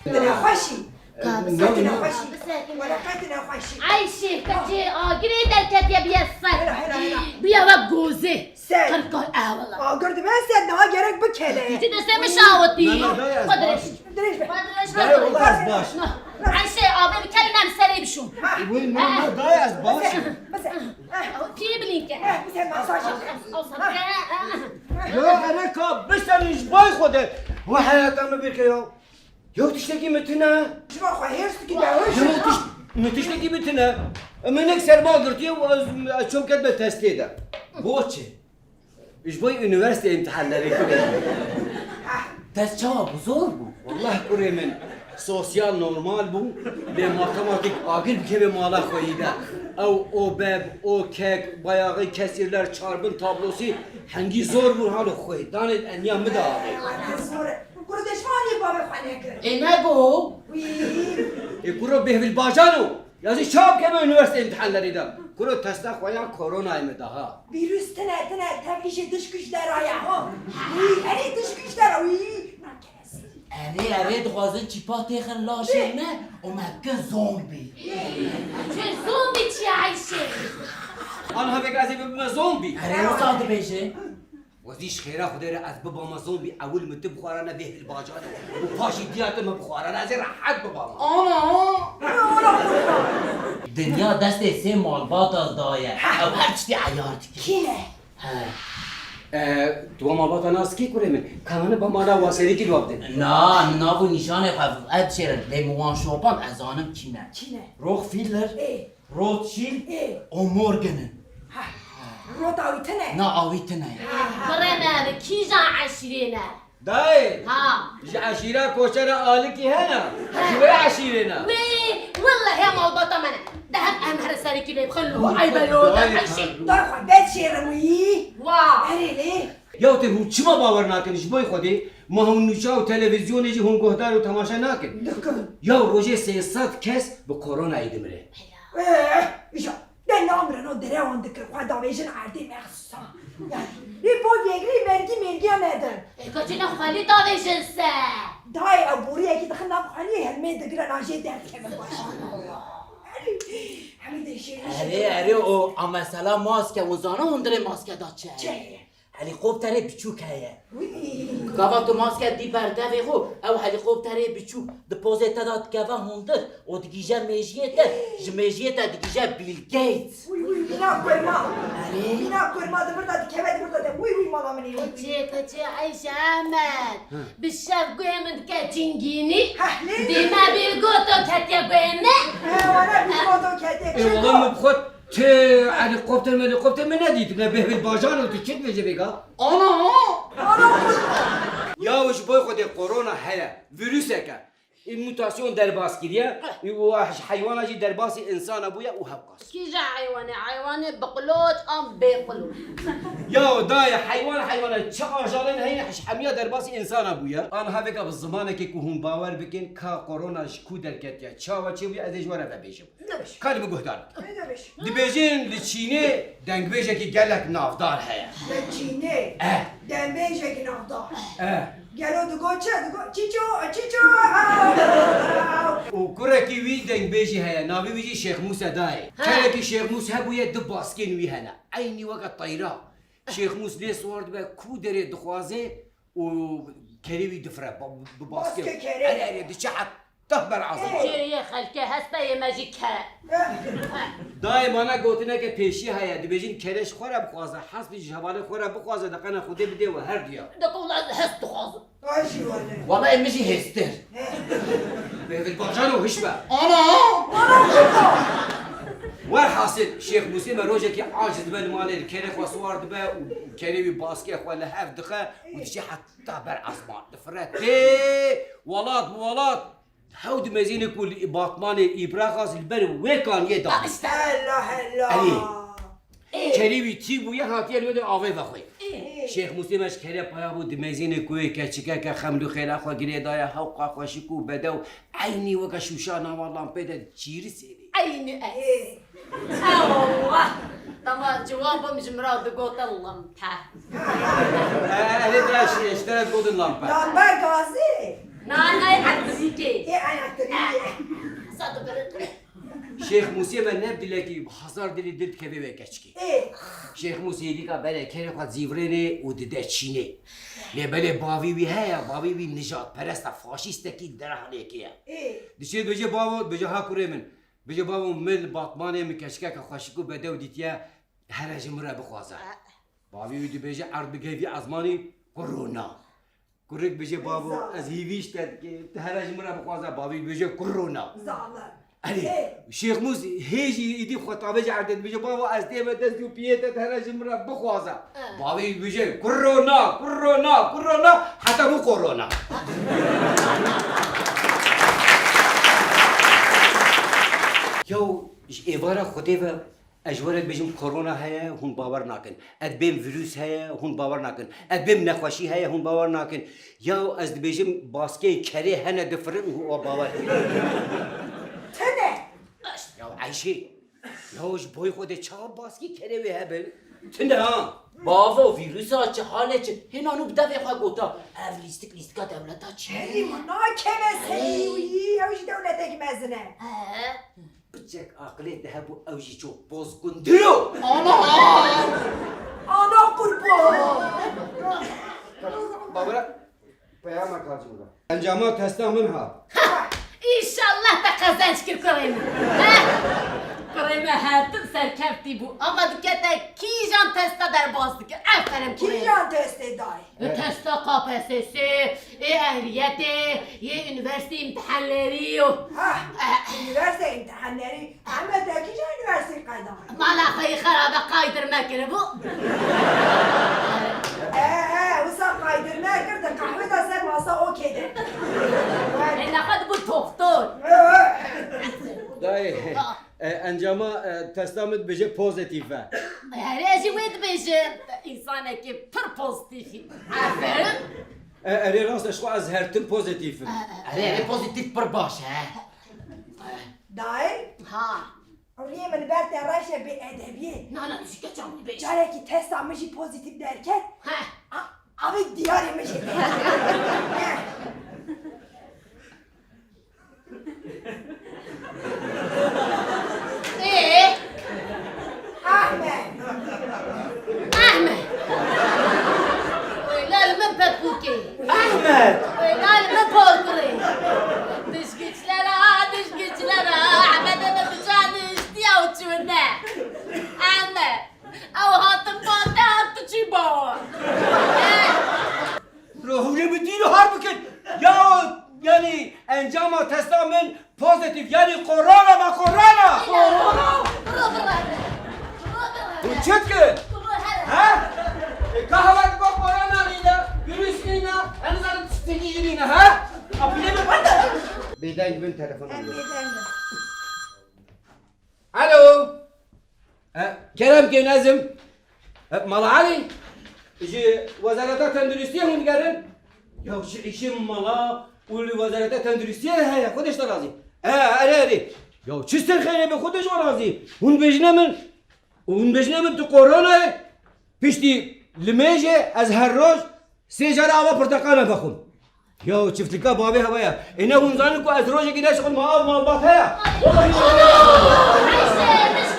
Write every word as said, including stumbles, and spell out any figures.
Tine xweşî. Ka bisekine. Tine xweşî. Bisekine. Were qey tine xweşî. Ayşe, keçê agirê derketiye biye ser. Hela, hela, hela. Biye wek gozê. Ser. Qirkar, e, wela. Agir dibe ser, daha gerek bikele. Hiç de semiş awetî. Na, na, dayê, ez baş. Dirêj be. Dirêj be. Dayê, wela ez baş. Ayşe, avê bi kelî nem serê bişûm. Wê, na, na, dayê, ez baş im. Bize. Pî bilî ke. Bize masaj. Ya, ere ka biserin ji bay Xwedê. Wê heyata min bîr kir ya. Yew tiştekî min tune. Ji bo xwe hêrs dikî de. Yew tiş-, min tiştekî min tune. Min nek serma girtiye û ez, ez çav ketime testê de. Boçi? Ji bo unîversîte îmtihanlerê kurê. Test çawa bû? Zor bû? Wallah kurê min, sosyal normal bû. Lê matematîk agir bikeve mala xwe yî de. Ew o beb, o kek, bayağı kesirler, çarbin tablosî hengî zor bû halo xwe. Danê enya min de avê. Zor e. Kuro deşmanê bavê xwe nekir. Ê, nego. Wî. Ê, kuro bêhvil bajano. Ya jî çav keme unîversîte îmtihanlerî de. Kuro testa xwe ya koronayê me daha. Vîrus tine, tine, tevlî jê dişkuş dera ya, ha. Wî, erê dişkuş dera, wî. Erê, erê, dixwazin çîpa têxin laşê me û me bikin zombî. Çi zombî çi ye Ayşe? An havek ez ê bibime zombî. Erê, wisa dibêje. Wezî ji xêra Xwedê re ez bibama zombî, ewil min tu bixwarane vê hilbajarê û paşî diya tu min bixwarane, ez ê rehet bibama. Ana! Dinya destê sê malbata daye. Ew her tiştî eyar dike. Kî ne? He. E, tu wa malbata nas kî kurê min? Kananî ba mala wa serî kî wa bidin? Na, min nav û nîşanê xwe ev dişêrin. Lê min wan şopan ez zanim kî ne. Kî ne? Rockefeller. Ê. Rothschild Ê. û Morgan in. Ha. Rota wî tine? Na, awî tine ye. Kurê me, bi kîjan eşîrê ne? Dayê! Ha. Ji eşîra koçera Alikî hene? Ji wê eşîrê ne? Wê, wellehê malbata me ne. De hem em here serî kî lê bixin lo. Ay be lo, de Ayşe. Dayê xwe, bes şêrim wî. Wa. Erê lê. Ya te hûn çima bawer nakin ji bo Xwedê? Ma hûn nûça û televîzyonê jî hûn guhdar û temaşe nakin? Dikin. Ya rojê sê sed kes bi koronayê dimire. Eh, îja, de namrin o derewan dikir, xwe davêjin erdê mexsusa. Yani, lê bo vêgrî mergî mêrgiya nedin. Ê, keçî ne xwelî davêjin se? Dayê ew boriyekî dixin nav xweliyê, helmê digirin, an jê derdikevin baş. Hemî dêşê. Erê, erê, o a mesela maske, o zana hundirê maske da çi? Çi? Helîkopterê biçûk heye. Wî. Gava tu maske dî ber devê xwe, ew helîkopterê biçûk di pozê te de dikeve hundir û digîje mêjiyê te, ji mêjiyê te digîje Bill Gates. Wî, wî, mîna kurma. Erê. Mîna kurma di vir de dikeve, di vir de de. Wî, wî, mala min ê, wî, wî. Keçê, keçê, Ayşe Ehmed. Hı. Bi şev guhê min dike cingînî. Heh, lê? Dî me bîrgoto ketiye guhê me. He, wala bîrgoto ketiye. Ê, wala min bi xwe Ti helîkopter melîkopter min nedîtibû, ne bêhvil bajan û tu çi dibêje vêga? Ana! Ana! Ya ji bo Xwedê korona heye, vîruseke. Ê mutasyon derbas kiriye, û ji heywana jî derbasî însana bûye û hewqas. Kîja heywanê? Heywanê bi qilot an bê qilot? Ya dayê heywan heywana çi ajalên heyne ji hemiya derbasî însana bûye. An hevêka bi zimanekê ku hûn bawer bikin ka korona ji ku derketiye, çawa çêbûye ez ê ji we re vebêjim. Ka li min guhdar bike. Dibêjin li Çînê dengbêjekî gelek navdar heye. Li Çînê Eh. dengbêjekî navdar. Eh. Gelo digo çi? Digo çîço, çîço. Û kurekî wî dengbêjî heye, navê wî jî Şêx Mûse dayê. He. Kerekî Şêx Mûs hebûye, du baskên wî hene. Eynî weke teyra. Şêx Mûs lê siwar dibe, ku derê dixwaze û kerê wî difire, ba-, bi baskê. Baskê kerê. Erê, erê, diçe heta ber ezman. Cêrê yê xelkê hespe, yê me jî kere. Dayê mane gotineke pêşî heye, dibêjin kerê ji xwe re bixwaze, hespî ji hevalê xwe re bixwaze, deqene Xwedê bidê we her duya. Deko wela ez hest dixwazim. Ay jî wele. Wela ê min jî hêstir. Bêhvil bajan û hiş be. Ana! Ana kurda! Werhasil, Şêx Mûsê me rojekî aciz dibe li malê, li kerê xwe siwar dibe û kerê wî baskê xwe li hev dixe û diçe heta ber ezman. Difire tê, welat bi welat. Hew dimezîne ku li Batmanê Îbraxas li ber wê kaniyê da. Hela, hela. Erê. Ê. Kerê wî tî bûye, hatiye li wê de avê vexwê. Ê. Şêx Mûsê me ji kerê paya bû, dimezîne ku wê keçikeke xeml û xêla xwe girê daye, hewqa xweşik û bedew, eynî weke şûşa nava lampê de çîrî sênê. Eynî ez. Ê. Ewa. Dema cewabim ji min re digotin limpe. Erê, dira şî, ji te re digotin limpe. Lamber gazê. Na, na, elektrîkê. Ê, Şêx Mûsê me ne dilekî hazar dilî dil dikeve wê keçikê. Ê. Şêx Mûsê êdîka bere kerê xwe zîvirênê û dide Çînê. Lê belê bavî wî heye, bavî wî nijadperest e, faşîstekî derahanekê ye. Ê. Dişê dibêje bavo, dibêje ha kurê min. Dibêje bavo, min li Batmanê min keçikeke xweşik û bedew dîtiye, here ji min re bixwaze. Bavî wî dibêje erd bigevî ezmanî, kurona. Kurik bije bavo, ez hîvî ji te dikim. Tu here ji min re bixwaze, bavî bije kurona. Zalim. Erê, Şêx Mûs hê jî îdî xwe tavêje erdê dibije bavo, ez tême dest û piyê te, tu here ji min re bixwaze. Bavî bije kurona, kurona, kurona, heta bû korona. Yaw ji êvara Xwedê ve Ez ji we re dibêjim korona heye, hûn bawer nakin. Ez dibêm vîrus heye, hûn bawer nakin. Ez dibêm nexweşî heye, hûn bawer nakin. Ya ez dibêjim baskeyên kerê hene difirin, hûn bawer dikin. Tune! Ya Eyşê, ya ji boyê xwe de çawa baskî kerê wê hebin? Tune ha! Bavo, vîrusa çi halê çi? Hêna nû bi devê xwe gota. Ev lîstik lîstika dewleta çi? Herî min nakeve seyî wî, ew jî dewletek mezin e. He. Piçek aqilê te hebû, ew jî çû poz gundiro. Ana! Ana qurban! Babira, peyama kacim da. Encama testa min ha. Ha! Înşallah te qezenc kir kurê min. He? Kurê me her tim serkeftî bû. Ama dikete kîjan testa derbas dikir. Aferin kurê min. Kîjan testê dayê? E, testa K P S S, ê ehliyetê, yê unîversîtê îmtihanlerî û... Ha, unîversîtê îmtihanlerî. Ehmed, te kîja unîversîtê qayda? Mala xwe yê xerabe qaydir me kiribû. E, e, wisa qaydir me kir, di qehwe de ser masa okê de. E, nexwe dibû toxtor. E, e. Dayê. Ha. E, encama, e, testa min dibêje pozîtîf e. Erê, ez jî wê dibêjim. Te însanekî pir pozîtîf î. Aferin. E, erê rast e, ji xwe ez her tim pozîtîf im. E, e. Erê, erê pozîtîf pir baş e. Dayê? Ha. Rûyê min li ber te reş e, bêedebiyê. Na, na, tu jî keça min dibêj. Carekî testa min jî pozîtîf derket. He. A, avê diyarê min jî derket. Ê? Ahmet! Ahmet! Wêla li min pepûkê! Ahmet! Wêla li min porkurê! Dişgîçlera, dişgîçlera, Ehmedê min bi can niştiya û çûne! Ahmet! Ew hatin ba te, tu çî bawa? Ro hûrê min dîn har bikin. Ya, yanî encama testa min pozîtîf, yanî korona me, korona. Korona? Bira, bira. Hûn çi dikin? Ha? E, ka hewa digo korona nîne, vîrus nîne, em nizanin tiştekî jî nîne, ha? Apîlê min bende. Bêdeng bin, telefonê min. Em bêdeng bin. Alo. E, kerem kên, ez im. E, Mala Elî, ji Wezareta Tenduristiyê hûn digerin? Ya ji îşê mala û li Wezareta Tenduristiyê de heye, Xwedê ji te razî. E, erê, erê. Ya çi ser xêrê be, Xwedê ji we razî. Hûn bêjine min, hûn bêjine min tu koronayê, piştî limêjê ez her roj sê cara ava porteqal vexwim. Ya çiftlika bavê hewa ye. Ê ne hûn zanin ku ez rojekî neşixulme av malbat heye. Wellahî. Eyşê, min